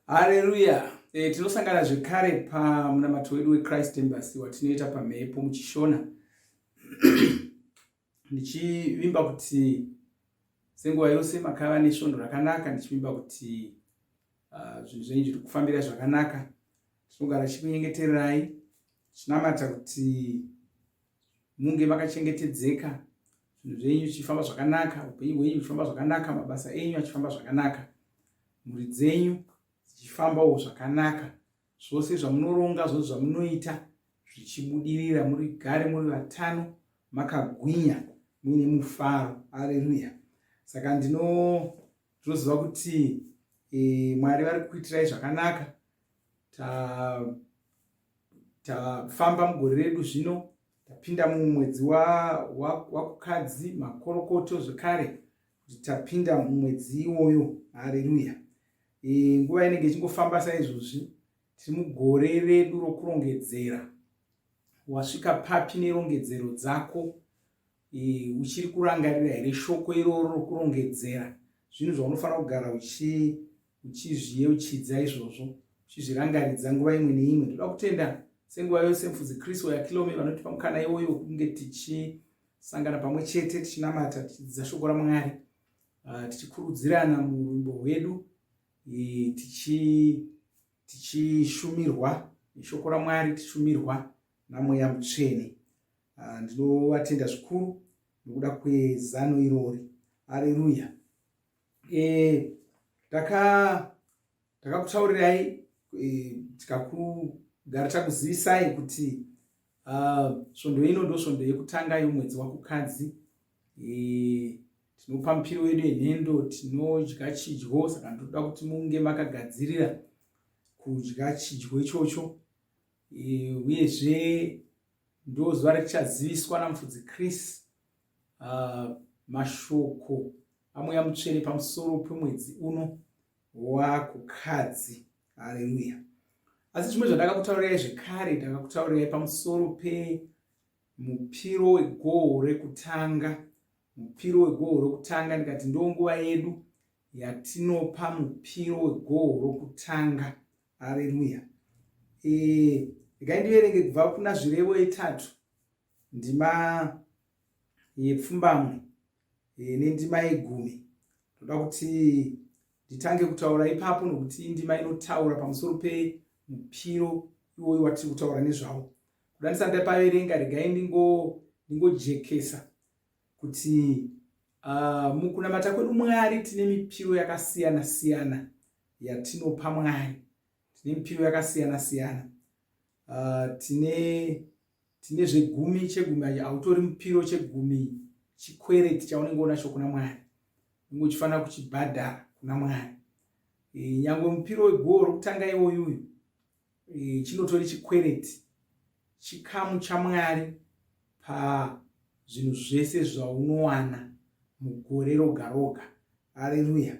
Hareruya! E, tinosangana zvekare pamunamato wedu weChrist Embassy watinoita pamhepo muchishona ndichivimba kuti senguva yose makava nesvondo rakanaka, ndichivimba kuti zvinhu zvenyu zviri kufambira zvakanaka. Tinogara tichikunyengetererai tichinamata kuti munge makachengetedzeka, zvinhu zvenyu zvichifamba zvakanaka, upenyu hwenyu huchifamba zvakanaka, mabasa enyu achifamba zvakanaka, mhuri dzenyu dzichifambawo zvakanaka, zvose zvamunoronga, zvose zvamunoita zvichibudirira, murigare muri vatano, makagwinya, muine mufaro. Areruya! Saka ndinoziva kuti Mwari vari kukuitirai zvakanaka. Tafamba mugore redu zvino, tapinda mumwedzi waKukadzi, makorokoto zvekare kuti tapinda mumwedzi iwoyo. Hareruya! Nguva inenge ichingofamba saizvozvi, tiri mugore redu rokurongedzera. Wasvika papi nerongedzero dzako? Uchiri kurangarira here shoko iroro rokurongedzera? Zvinhu zvaunofanira kugara uchizviyeuchidza izvozvo, uchizvirangaridza nguva imwe neimwe. Ndoda kutenda senguva yose Mufudzi Chris Oyakilome vanotipa mukana iwoyo wekunge tichisangana pamwe chete, tichinamata, tichidzidza shoko raMwari, tichikurudzirana murumbo hwedu, tichishumirwa neshoko raMwari, tichishumirwa naMweya Mutsvene. Ndinovatenda zvikuru nokuda kwezano irori. Areruya! Ndakakutaurirai, tikakugara takuzivisai kuti svondo ino ndo svondo yekutanga yomwedzi waKukadzi. Tinopa mupiro wedu yenhendo, tinodya chidyo, saka ndinoda kuti munge makagadzirira kudya chidyo ichocho. Uyezve ndo zuva ratichaziviswa naMufudzi Chris mashoko aMweya Mutsvene pamusoro pemwedzi uno waKukadzi. Haleluya! Asi zvimwe zvandakakutaurirai zvekare, ndakakutaurirai pamusoro pemupiro wegoho rekutanga. Mupiro wegoho rokutanga, ndikati ndo nguva yedu yatinopa mupiro wegoho rokutanga. Haleluya! Regai ndiverenge kubva kuna Zvirevo 3 ndima yepfumbamwe nendima yegumi. Ndoda kuti nditange kutaura ipapo nokuti indima inotaura pamusoro pemupiro iwoyo watiri kutaura nezvawo. Kuda ndisati ndapaverenga, regai ndingojekesa kuti mukunamata kwedu Mwari tine mipiro yakasiyana siyana yatinopa Mwari. Tine mipiro yakasiyana siyana. Tine zvegumi, chegumi hautori mupiro, chegumi chikwereti chaunenge unacho kuna Mwari, unenge uchifanira kuchibhadhara kuna Mwari. Nyangwe mupiro wegoho rokutanga iwoyuyu, chinotori chikwereti, chikamu chaMwari pazvinhu zvese zvaunowana mugore roga roga. Areruya!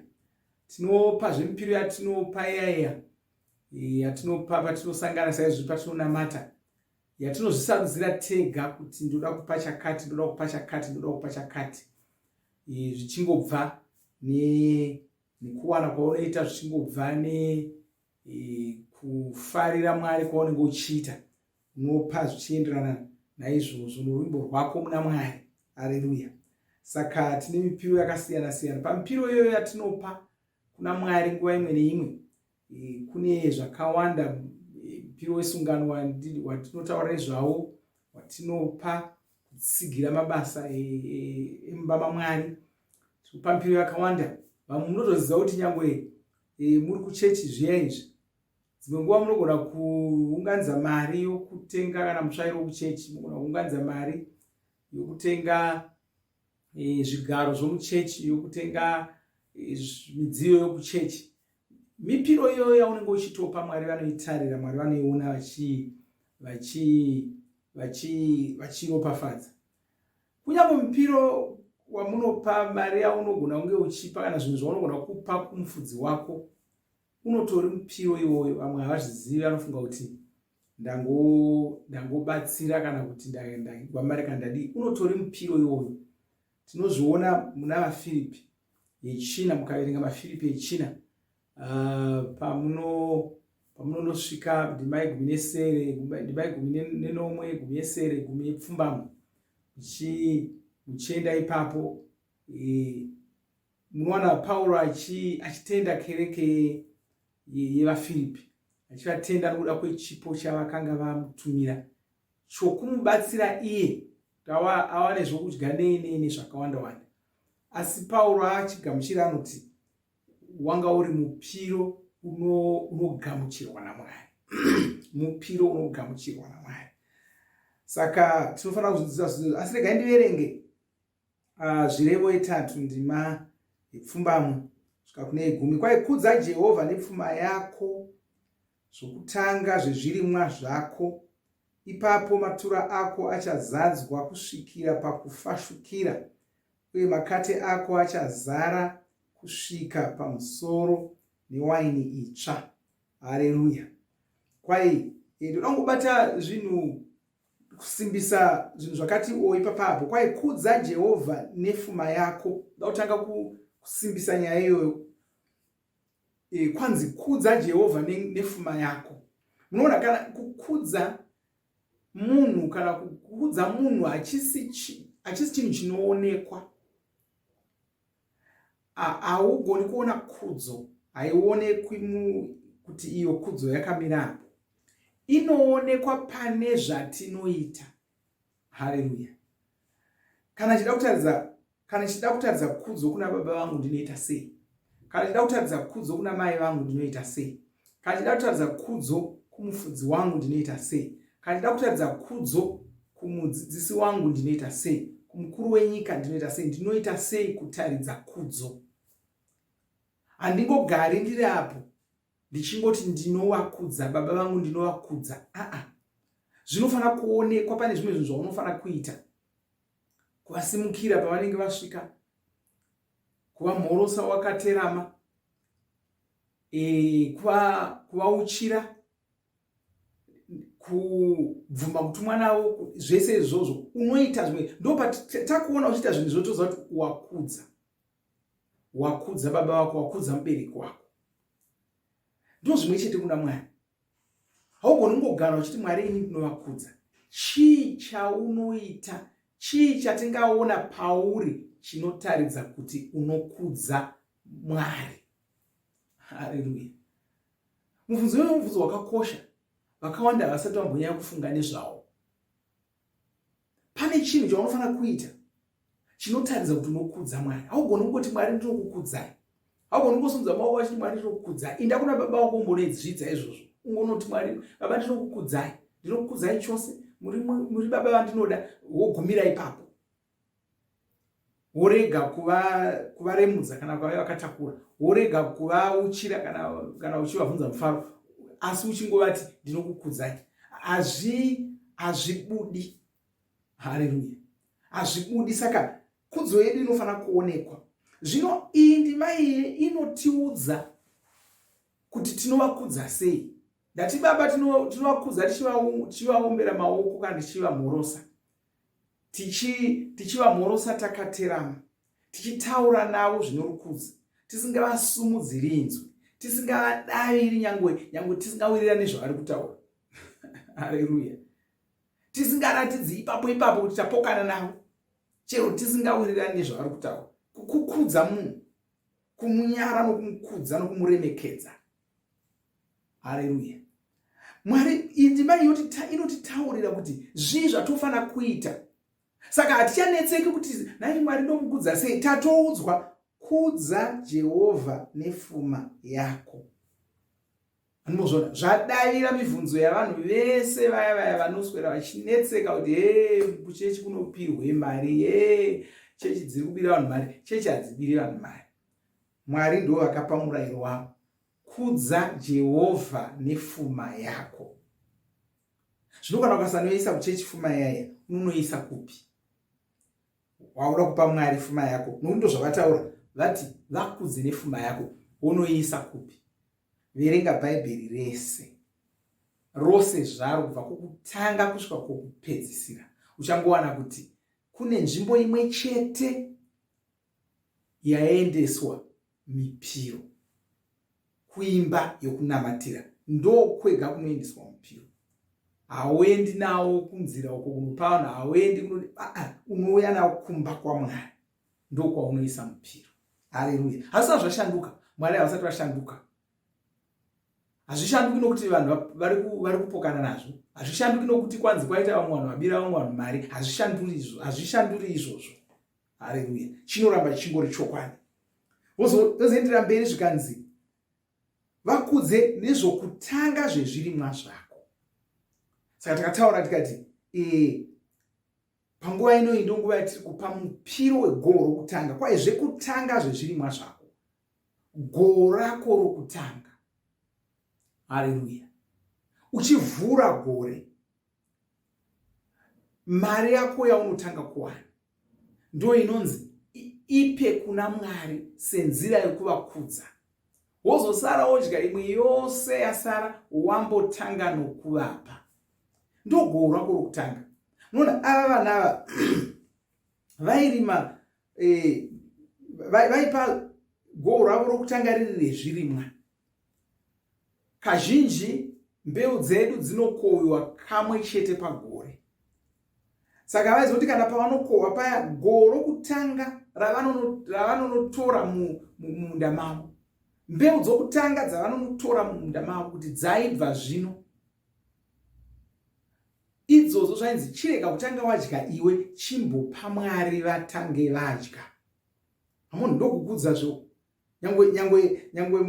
Tinopa zvemipiro yatinopa iyaiya, yatinopa patinosangana saizvozvi, patinonamata, yatinozvisarudzira tega kuti ndoda kupa chakati, ndoda kupa chakati, ndoda kupa chakati, zvichingobva nekuwana kwaunoita, zvichingobva nekufarira Mwari kwaunenge uchiita, unopa zvichienderana naizvozvo noruvimbo rwako muna Mwari. Areruya! Saka tine mipiro yakasiyana siyana. Pamipiro iyoyo yatinopa kuna Mwari nguva imwe neimwe, kune zvakawanda. Mupiro wesungano watinotaura nezvawo, watinopa kutsigira mabasa emumba maMwari. Tinopa mipiro yakawanda. Vamwe munotoziva kuti nyangwe muri kuchechi zviya izvi, dzimwe nguva munogona kuunganidza mari yokutenga kana mutsvairo wekuchechi, munogona kuunganidza mari yokutenga zvigaro zvomuchechi, yokutenga midziyo yokuchechi. Mipiro iyoyo yaunenge uchitopa Mwari vanoitarira, Mwari vanoiona vachiropafadza. Kunyange mupiro wamunopa, mari yaunogona kunge uchipa kana zvinhu zvaunogona kupa kumufudzi wako, unotori mupiro iwoyo. Vamwe havazvizivi, vanofunga kuti ndangobatsira kana kuti ndagwa mari kana ndadii. Unotori mupiro iwoyo. Tinozviona muna vaFiripi yechina, mukaverenga vaFiripi yechina, pamuno pamunonosvika ndima yegumi nesere, ndima yegumi nenomwe, gumi yesere, gumi yepfumbamwe, muchienda ipapo e, munowana Pauro achitenda kereke yevaFiripi, achivatenda nokuda kwechipo chavakanga vamutumira chokumubatsira iye kuti awane zvokudya nei nei nezvakawanda wanda. Asi Pauro achigamuchira anoti wanga uri mupiro unogamuchirwa naMwari, mupiro unogamuchirwa naMwari. Saka tinofanira kuzvidzidza zvidzidzo. Asi regai ndiverenge Zvirevo yetatu ndima yepfumbamwe kusvika kune yegumi. Kwaikudza Jehovha nepfuma yako, zvokutanga zvezvirimwa zvako, ipapo matura ako achazadzwa kusvikira pakufashukira, uye makate ako achazara kusvika pamusoro newaini itsva. Hareruya! Kwai eh, ndoda kungobata zvinhu kusimbisa zvinhu zvakati o ipapapo kwai kudza Jehovha nefuma yako. Ndoda kutanga kusimbisa nyaya iyoyo. E, kwanzi kudza Jehovha nefuma yako. Munoona kana kukudza munhu kana kukudza munhu hachisi chinhu chinoonekwa. Haugoni kuona kudzo, haionekwi kuti iyo kudzo yakamira apo. Inoonekwa pane zvatinoita. Haleluya. Kana chida kutaridza kana chida kutaridza kudzo kuna baba vangu ndinoita sei? Kana chida kutaridza kudzo kuna mai vangu ndinoita sei? Kana chida kutaridza kudzo kumufudzi wangu ndinoita sei? Kana chida kutaridza kudzo kumudzidzisi wangu ndinoita sei? Kumukuru wenyika ndinoita sei? Ndinoita sei kutaridza kudzo? Handingogari ndiri apo ndichingoti ndinovakudza baba vangu, ndinovakudza. Aa, zvinofanira kuonekwa. Pane zvimwe zvinhu zvaunofanira kuita, kuvasimukira pavanenge vasvika, kuvamhorosa wakaterama, e, kuvauchira, kubvuma kutumwa navo, zvese izvozvo unoita zvimwe. Ndopatakuona uchiita zvinhu zvotoziva kuti wakudza, wakudza baba vako, wakudza mubereki wako. Ndo zvimwe chete kuna Mwari. Haugoni kungogara uchiti Mwari ini ndinovakudza. Chii chaunoita? Chii chatingaona pauri chinotaridza kuti unokudza Mwari? Haleluya. Mubvunzo uyu mubvunzo wakakosha. Vakawanda havasati vambonyanya kufunga nezvawo. Pane chinhu chaunofanira kuita chinotaridza kuti unokudza Mwari. Haugoni kungoti Mwari ndinokukudzai. Haugoni kungosumudza maoko achiti Mwari ndinokukudzai. Inda kuna baba wako umbonedzvidza izvozvo. Ungonoti Mwari, baba ndinokukudzai. Ndinokukudzai chose. Muri, muri baba vandinoda. Wogumira ipapo. Worega kuvaremudza kana ukave vakatakura. Worega kuvauchira kana, kana uchivabvunza mufaro. Asi uchingovati ndinokukudzai. Hazvibudi. Haleluya. Hazvibudi. Saka kudzo yedu inofanira kuonekwa. Zvino iyi ndima iyi inotiudza kuti tinovakudza sei. Ndati baba tinovakudza tichivaombera maoko kana tichivamhorosa. Tichivamhorosa takaterama, tichitaura navo zvinorukudzo, tisingavasumudziri inzwi, tisingavadaviri nyangwe nyangwe tisingawirirani zvavari kutaura. Haleluya. Tisingaratidzi ipapo ipapo kuti tapokana navo, chero tisingawirirani nezvavari kutaura. Kukudza munhu, kumunyara nokumukudza nokumuremekedza. Haleluya. Mwari, indima inotitaurira kuti zvii zvatofanira kuita. Saka hatichanetseki kuti nhai Mwari ndomukudza sei. Tatoudzwa kudza Jehovha nefuma yako. Anozvona zvadavira mibvunzo yavanhu vese vaya vaya vanoswera vachinetseka kuti he kuchechi kunopirwe mari, he chechi dziri kubira vanhu mari. Chechi hadzibiri vanhu mari. Mwari ndo vakapa murayiro wavo, kudza Jehovha nefuma yako. Zvino kana ukasanoisa kuchechi fuma yaya, unonoisa kupi? Wakuda kupa Mwari fuma yako, nokuti ndozvavataura, vati vakudze nefuma yako, wonoiisa kupi? Verenga Bhaibheri rese rose zvaro kubva kwokutanga kusvika kwokupedzisira, uchangowana kuti kune nzvimbo imwe chete yaendeswa mipiro kuimba yokunamatira. Ndokwega kunoendeswa mupiro. Hauendi nawo kunzira uko kunopa vanhu, hauendi kunodi, aa, unouya nawo kumba kwaMwari, ndokwaunoisa mupiro. Haleluya! Hazvisati zvashanduka. Mwari havasati vashanduka. Hazvishanduki nokuti vanhu vari kupokana nazvo. Hazvishanduki nokuti kwanzi kwaita vamwe vanhu vabira vamwe vanhu mari. Hazvishanduri izvo, hazvishanduri izvozvo. Haleluya! Chinoramba chichingori chokwadi. Vozoenderera mberi zvikanzi, vakudze nezvokutanga zvezvirimwa zvako. Saka takataura tikati e, panguva ino iyi ndonguva yatiri kupa mupiro wegoho rokutanga, kwai zvekutanga zvezvirimwa zvako, goho rako rokutanga. Haleluya! Uchivhura gore, mari yako yaunotanga kuwana ndo inonzi ipe kuna Mwari senzira yokuvakudza. Wozosara wodya imwe yose yasara wambotanga nokuvapa. Ndogoho rako rokutanga. Unoona ava vana ava vairima, vaipa goho ravo rokutanga riri rezvirimwa. Kazhinji mbeu dzedu dzinokohwiwa kamwe chete pagore. Saka vaizoti kana pavanokohwa paya, goho rokutanga ravanonotora mumunda mavo, mbeu dzokutanga dzavanonotora mumunda mavo kuti dzaibva zvino, idzodzo zvainzi chirega kutanga wadya iwe, chimbopa Mwari vatange vadya. Amunhu ndokukudza zvo. Nyangwe, nyangwe, nyangwe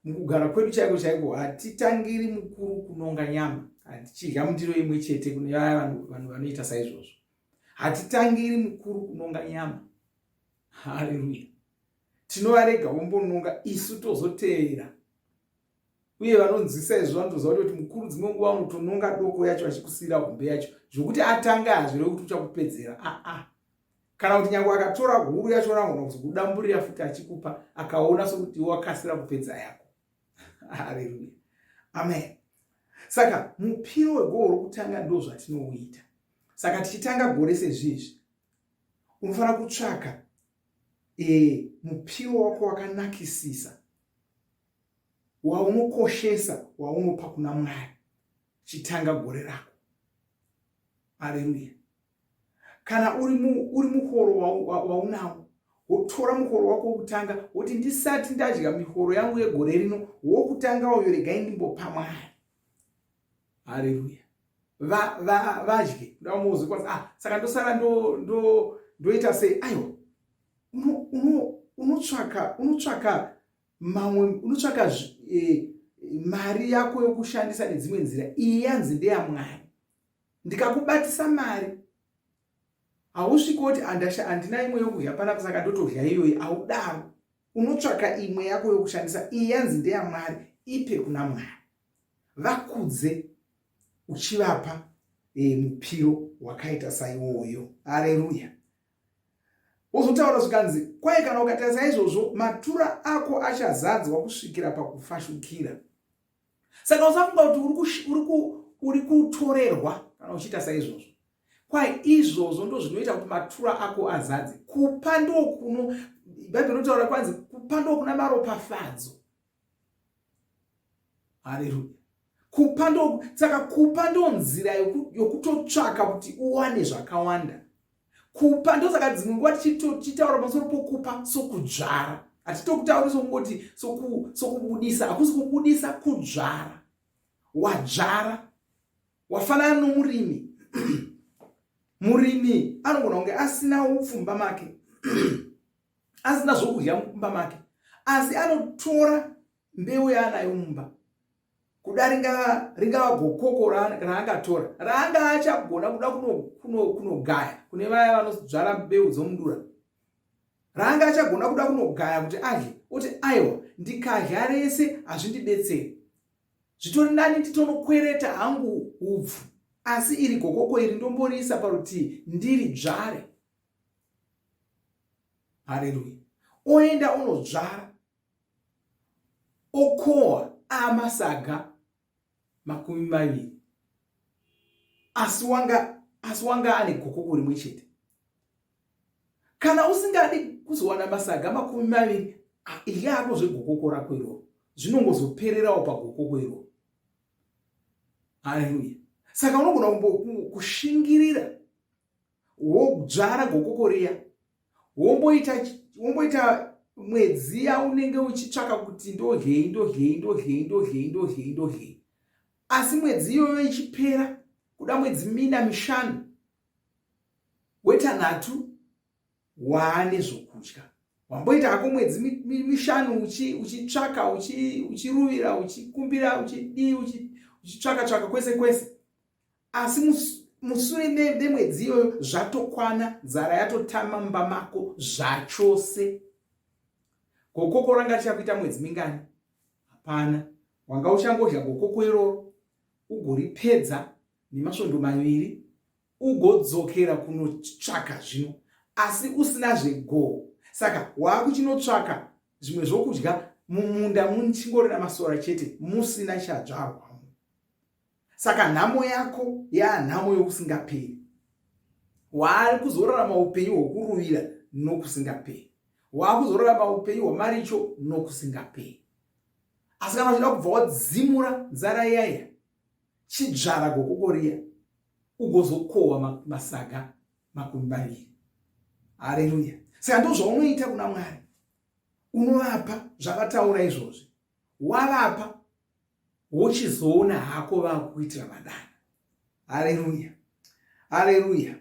mukugara kwedu chaiko chaiko hatitangiri mukuru kunonga nyama, hatichidya mundiro imwe chete. Kune vaya vanhu vanoita saizvozvo, hatitangiri mukuru kunonga nyama. Haleluya! Tinovarega vombononga, isu tozoteera. Uye vanonzwisa izvo vanotoziva kuti mukuru dzimwe nguva unotononga doko yacho achikusiyira hombe yacho, zvokuti atanga hazvirevi kuti uchakupedzera. Aa, kana kuti nyange akatora huru yacho anogona kuzokudamburira futi achikupa, akaona sokuti wakasira kupedza yako. Haleluya, amen. Saka mupiro wegoho rokutanga ndo zvatinouita. Saka tichitanga gore sezvizvi, unofanira kutsvaka mupiro wako wakanakisisa, waunokoshesa, waunopa kuna Mwari chitanga gore rako. Haleluya. Kana uri muhoro waunawo, wotora muhoro wako wokutanga, woti ndisati ndadya mihoro yangu yegore rino, wokutanga uyo regai ndimbopa Mwari. Haleluya. Vadye ndamuzi kwanzi, saka ndosara ndoita sei? Aiwa, unotsvaka mamwe, unotsvaka mari yako yokushandisa nedzimwe nzira. Iyi yanzi ndeyaMwari. Ndikakubatisa mari, hausviki woti handina imwe yokudya panapa, saka ndotodya iyoyi. Haudaro. Unotsvaka imwe yako yokushandisa. Iyi yanzi ndeyaMwari, ipe kuna Mwari. Vakudze uchivapa mupiro wakaita saiwoyo. Haleluya. Wozotaura zvikanzi, kwai kana ukaita saizvozvo, matura ako achazadzwa kusvikira pakufashukira. Saka usafunga kuti uri kutorerwa kana uchiita saizvozvo. Kwai izvozvo ndo zvinoita kuti matura ako azadze. Kupa ndokuno, Bhaibheri rinotaura kwanzi kupa ndokuna maropafadzo. Haleluya. Kupa ndo, saka kupa ndo nzira yokutotsvaka kuti uwane zvakawanda. Kupa ndosaka dzimwe nguva tichitaura pamusoro pokupa sokudzvara. Hatitokutauri sokungoti sokubudisa. Hakusi kubudisa, kudzvara. Wadzvara, wafanana nomurimi. Murimi anogona kunge asina upfu mumba make, asina zvokudya mumba make, asi anotora mbeu yaanayo mumba, kuda ringava gokoko raangatora, raanga achagona kuda kunogaya kune vaya vanodzvara mbeu dzomudura, raanga achagona kuda kunogaya kuti adye, oti aiwa, ndikadya rese hazvindibetseri, zvitori nani nditonokwereta hangu upfu, asi iri gokoko iri ndomboriisa parutivi ndiri dzvare. Haleluya. Oenda unodzvara, okohwa amasaga 20, asi wanga ane gokoko rimwe chete. Kana usingadi kuzowana masaga 20, idya hako zvegokoko rako iroro, zvinongozopererawo pagokoko iroro. Haleluya. Saka unogona kushingirira wodzvara gokoko riya womboita womboita mwedzi yaunenge uchitsvaka kuti ndodyei ndodyei ndodyei ndodyei ndodyei ndodyei asi mwedzi iyoyo ichipera kuda mwedzi mina mishanu wetanhatu waane zvokudya wamboita hako mwedzi mishanu uchitsvaka uchiruvira uchikumbira uchidii uchitsvaka tsvaka kwese kwese asi musure memwedzi iyoyo zvatokwana nzara yatotama mumba mako zvachose gokoko ranga richakuita mwedzi mingani hapana wanga uchangodya gokoko iroro ugoripedza nemasvondo maviri ugodzokera kunotsvaka zvino asi usina zvegoho saka waakuchinotsvaka zvimwe zvokudya mumunda muchingorina masora chete musina chadzvarwamo saka nhamo yako yaanhamo yokusingaperi waari kuzorarama upenyu hwokuruvira nokusingaperi waakuzorarama upenyu hwamaricho nokusingaperi asi kana uchida kubva wadzimura nzara iyaiya Chidzvara gokoko riya ugozokohwa masaga 20. Hareruya. Saka ndozvaunoita kuna Mwari. Unovapa zvavataura izvozvi. Wavapa wochizoona hako vakuitira madana. Hareruya. Hareruya.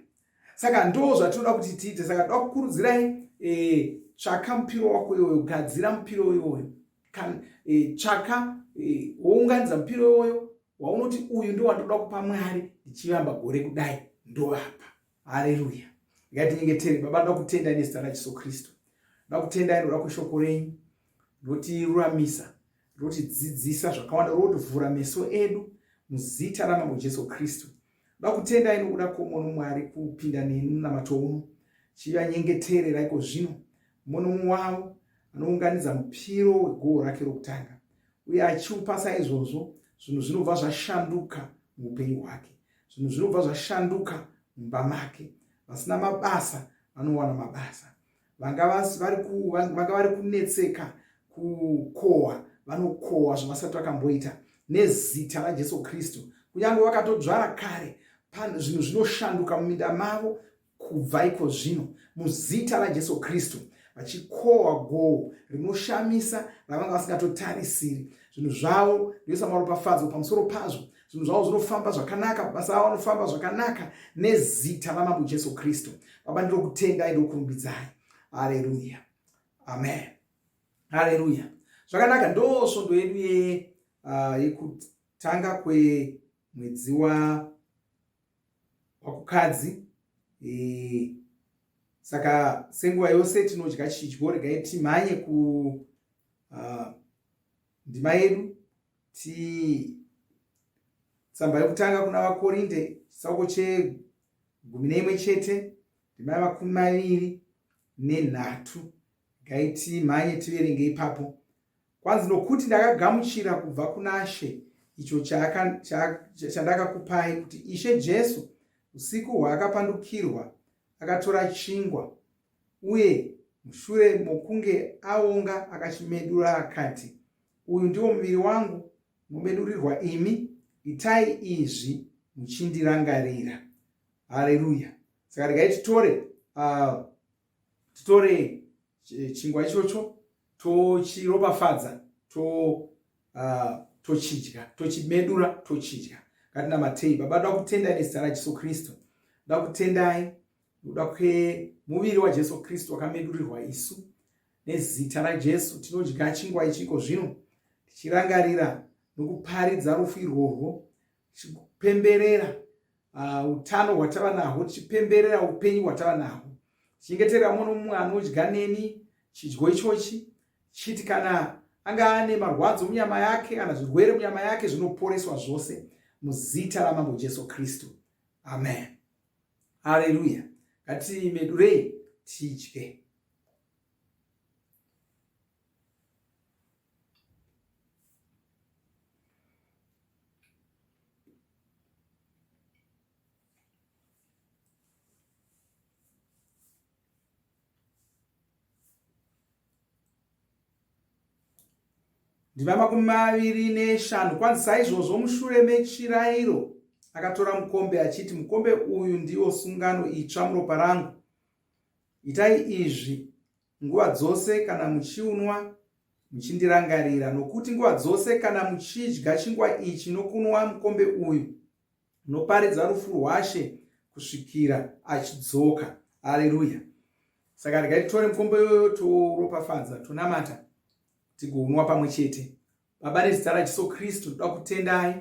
Saka ndo zvatinoda kuti tiite. Saka toda kukurudzirai e, tsvaka mupiro wako iwoyo, gadzira mupiro iwoyo. E, tsvaka e, wounganidza mupiro iwoyo waunoti uyu ndo wandoda kupa Mwari ndichivamba gore kudai ndovapa. Hareruya. Ngatinyengetere. Baba, ndoda kutenda nezita raJesu Kristu. Ndoda kutendai nokuda kweshoko renyu rotiruramisa, rotidzidzisa zvakawanda, rotivhura meso edu muzita raMambo Jesu Kristu. Ndoda kutendai nokuda kwomwe nomwe ari kupinda neni munamato uno. Chivanyengeterera iko zvino mumwe nomumwe wavo anounganidza mupiro wegoho rake rokutanga uye achiupa saizvozvo zvinhu zvinobva zvashanduka muupenyu hwake zvinhu zvinobva zvashanduka mumba make vasina mabasa vanowana mabasa vanga vari kunetseka kukohwa vanokohwa zvavasati vakamboita nezita raJesu Kristu kunyange vakatodzvara kare zvinhu zvinoshanduka muminda mavo kubva iko zvino muzita raJesu Kristu vachikohwa goho rinoshamisa ravanga vasingatotarisiri zvinhu zvavo ndoisa maropafadzo pamusoro pazvo zvinhu zvavo zvinofamba zvakanaka basa avo anofamba zvakanaka nezita ramambo Jesu Kristu baba ndinokutendai ndokurumbidzai haleluya amen haleluya zvakanaka ndo svondo yedu ye uh, yekutanga kwemwedzi wa wakukadzi e, saka senguva yose tinodya chidyo regai timhanye ku uh, ndima yedu ti tsamba yokutanga kuna vakorinde chitsauko chegumi neimwe chete ndima yamakumi maviri nenhatu regai timhanye tiverenge ipapo Kwanzi nokuti ndakagamuchira kubva kunaShe icho chandakakupai kuti Ishe Jesu usiku hwaakapandukirwa akatora chingwa uye mushure mokunge aonga akachimedura akati, Uyu ndiwo muviri wangu unomedurirwa imi, itai izvi muchindirangarira. Haleluya! Saka regai titore uh, titore chingwa ichocho tochiropafadza to uh, tochidya tochimedura tochidya ngatinamatei baba ndoda kutendai nezita rajesu kristu ndoda kutendai nokuda kwemuviri wajesu kristu wakamedurirwa isu nezita rajesu tinodya chingwa ichiko zvino tichirangarira nokuparidza rufu irworwo tichipemberera ah, utano uh, hwatava nahwo tichipemberera upenyu hwatava nahwo tichengeterera mumwe nomumwe anodya neni chidyo ichochi chiti kana anga ane marwadzo munyama yake kana zvirwere munyama yake zvinoporeswa zvose muzita ramambo jesu kristu amen haleluya ngatimedurei tidye Ndima 25 kwanzi saizvozvo mushure mechirairo akatora mukombe achiti mukombe uyu ndiwo sungano itsva muropa rangu. Itai izvi nguva dzose kana muchiunwa muchindirangarira nokuti nguva dzose kana muchidya chingwa ichi nokunwa mukombe uyu munoparidza rufu rwaShe kusvikira achidzoka. Aleluya. Saka regai titore mukombe iyoyo touropafadza tonamata tigounwa pamwe chete. Baba nezita raJesu Kristu ndoda kutendai,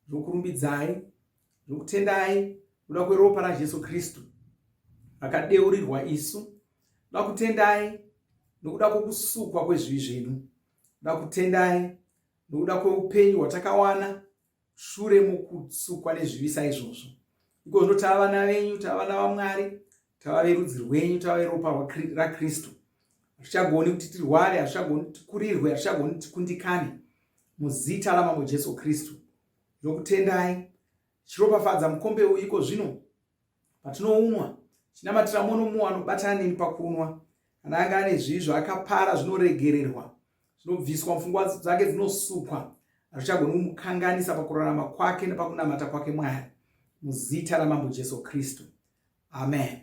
ndokurumbidzai, ndokutendai nokuda kweropa raJesu Kristu rakadeurirwa isu. Ndoda kutendai nokuda kwokusukwa kwezvivi zvedu. Ndoda kutendai nokuda kweupenyu hwatakawana shure mukusukwa nezvivi saizvozvo. Iko zvino tava vana venyu, tava vana vaMwari, tava verudzi rwenyu, tava veropa raKristu. Hazvichagoni kuti tirware, hazvichagoni kuti tikurirwe, hazvichagoni kuti tikundikane. Muzita raMambo Jesu Kristu. Ndinokutendai. Chiropafadza mukombe uyu iko zvino patinounwa chinamatira mumwe nomumwe anobatana neni pakunwa kana anga ane zvivi zvaakapara zvinoregererwa zvinobviswa mupfungwa dzake dzinosukwa hazvichagoni kumukanganisa pakurarama kwake nepakunamata kwake mwari muzita ramambo jesu kristu amen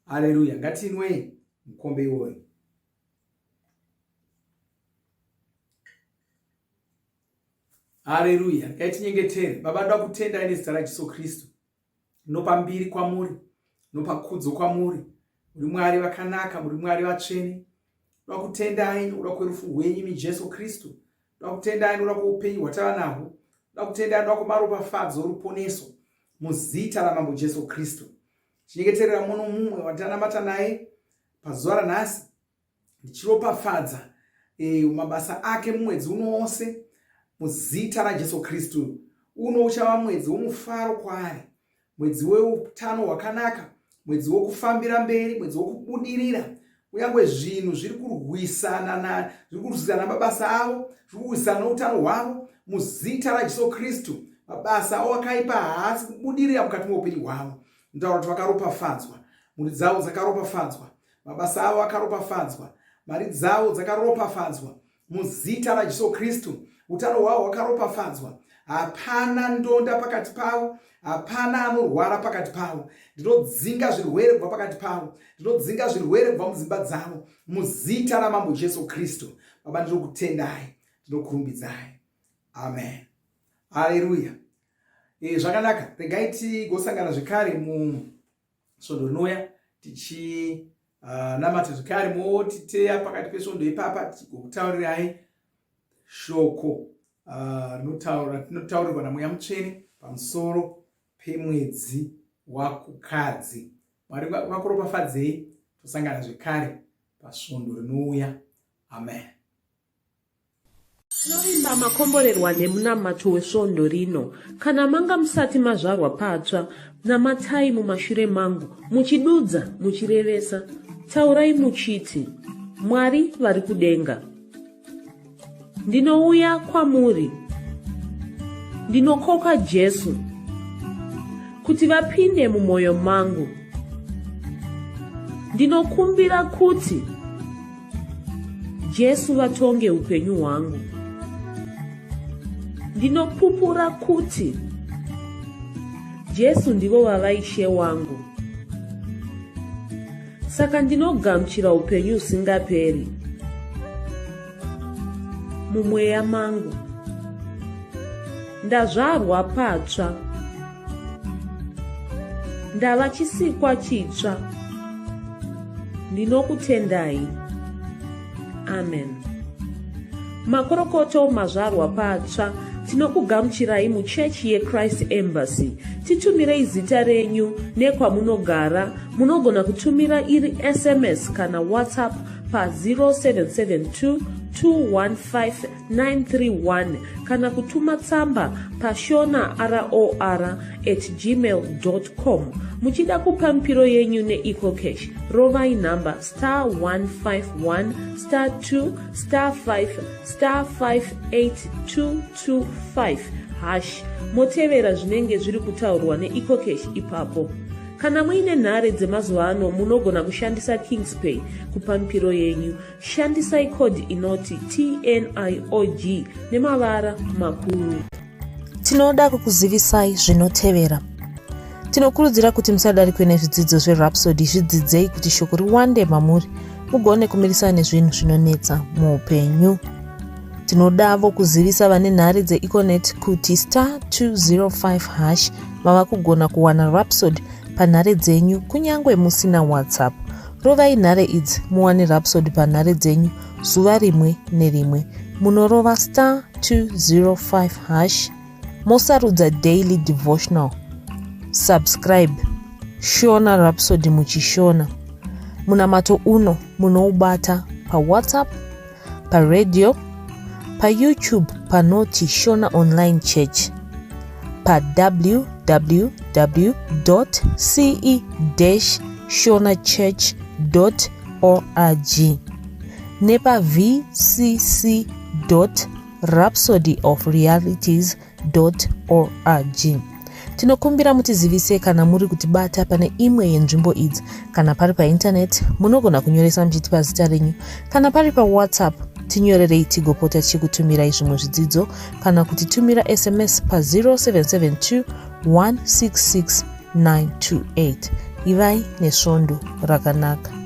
haleluya ngatinwei mukombe iwoyo haleluya ngaitinyengetere baba ndoda kutendai nezita rajesu kristu Ndinopa mbiri kwamuri, ndinopa kudzo kwamuri. Muri Mwari vakanaka, muri Mwari vatsvene. Ndoda kutendai nokuda kwerufu rwenyu imi Jesu Kristu. Ndoda kutendai nokuda kweupenyu hwatava nahwo. Ndoda kutendai nokuda kwemaropafadzo oruponeso muzita raMambo Jesu Kristu. Chinyengeterera muno mumwe watanamata naye pazuva ranhasi ndichiropafadza e, mabasa ake mumwedzi uno wose muzita raJesu Kristu. Uno uchava mwedzi womufaro kwaari, mwedzi weutano hwakanaka, mwedzi wokufambira mberi, mwedzi wokubudirira. Kunyange zvinhu zviri kurwisana na zviri kurwisana namabasa avo, zviri kurwisana noutano hwavo, muzita raJesu Kristu, mabasa avo akaipa haasi kubudirira mukati meupenyu hwavo. Ndinotaura kuti vakaropafadzwa, mhuri dzavo dzakaropafadzwa, Mabasa avo akaropafadzwa, mari dzavo dzakaropafadzwa muzita raJesu Kristu. Utano hwavo hwakaropafadzwa. Hapana ndonda pakati pavo, hapana anorwara pakati pavo. Ndinodzinga zvirwere kubva pakati pavo, ndinodzinga zvirwere kubva mudzimba dzavo muzita raMambo Jesu Kristu. Baba, ndinokutendai, ndinokurumbidzai. Amen. Haleluya. E, zvakanaka. Regai tigosangana zvekare mu svondo rinouya tichinamata uh, zvekare motiteya pakati pesvondo ipapa tigokutaurirai shoko uh, rinotaura tinotaurirwa namweya mutsvene pamusoro pemwedzi wakukadzi mwari vakuropafadzei tosangana zvekare pasvondo rinouya amen Tinovimba makomborerwa nemunamato wesvondo rino. Kana manga musati mazvarwa patsva, namatai mumashure mangu, muchidudza, muchirevesa. Taurai muchiti, Mwari vari kudenga. Ndinouya kwamuri. Ndinokoka Jesu kuti vapinde mumwoyo mangu. Ndinokumbira kuti Jesu vatonge upenyu hwangu. Ndinopupura kuti Jesu ndivo vava Ishe wangu. Saka ndinogamuchira upenyu husingaperi mumweya mangu. Ndazvarwa patsva. Ndava chisikwa chitsva. Ndinokutendai. Amen. Makorokoto mazvarwa patsva tinokugamuchirai muchechi yeChrist Embassy. Titumirei zita renyu nekwamunogara. Munogona kutumira iri SMS kana WhatsApp pa 0772 215 931 kana kutuma tsamba pashona ror at gmail com muchida kupa mipiro yenyu neecocash rovai nhamba star 151 star 2 star 5 star 58225 hash motevera zvinenge zviri kutaurwa neecocash ipapo. Kana muine nhare dzemazuva ano munogona kushandisa Kingspay kupa mipiro yenyu. Shandisai code inoti TNIOG nemavara makuru. Tinoda kukuzivisai zvinotevera. Tinokurudzira kuti musadarikwe nezvidzidzo zveRhapsody, zvidzidzei kuti shoko riwande mamuri mugone kumirisana nezvinhu zvinonetsa muupenyu. Tinodavo kuzivisa vane nhare dzeEconet kuti star 205 hash mava kugona kuwana Rhapsody panhare dzenyu kunyange musina WhatsApp. Rovai nhare idzi muwane Rhapsody panhare dzenyu zuva rimwe nerimwe. Munorova star 205 hash mosarudza daily devotional. Subscribe Shona Rhapsody muchishona. Munamato uno munoubata paWhatsApp, paradio, paYouTube panoti Shona Online Church, pa www.ce-shonachurch.org nepa vcc rhapsodyofrealities.org. Tinokumbira mutizivise kana muri kutibata pane imwe yenzvimbo idzi. Kana pari paintaneti, munogona kunyoresa muchitipa zita renyu. Kana pari paWhatsApp, tinyorerei tigopota tichikutumirai zvimwe zvidzidzo kana kutitumira SMS pa 0772 166 928. Ivai nesvondo rakanaka.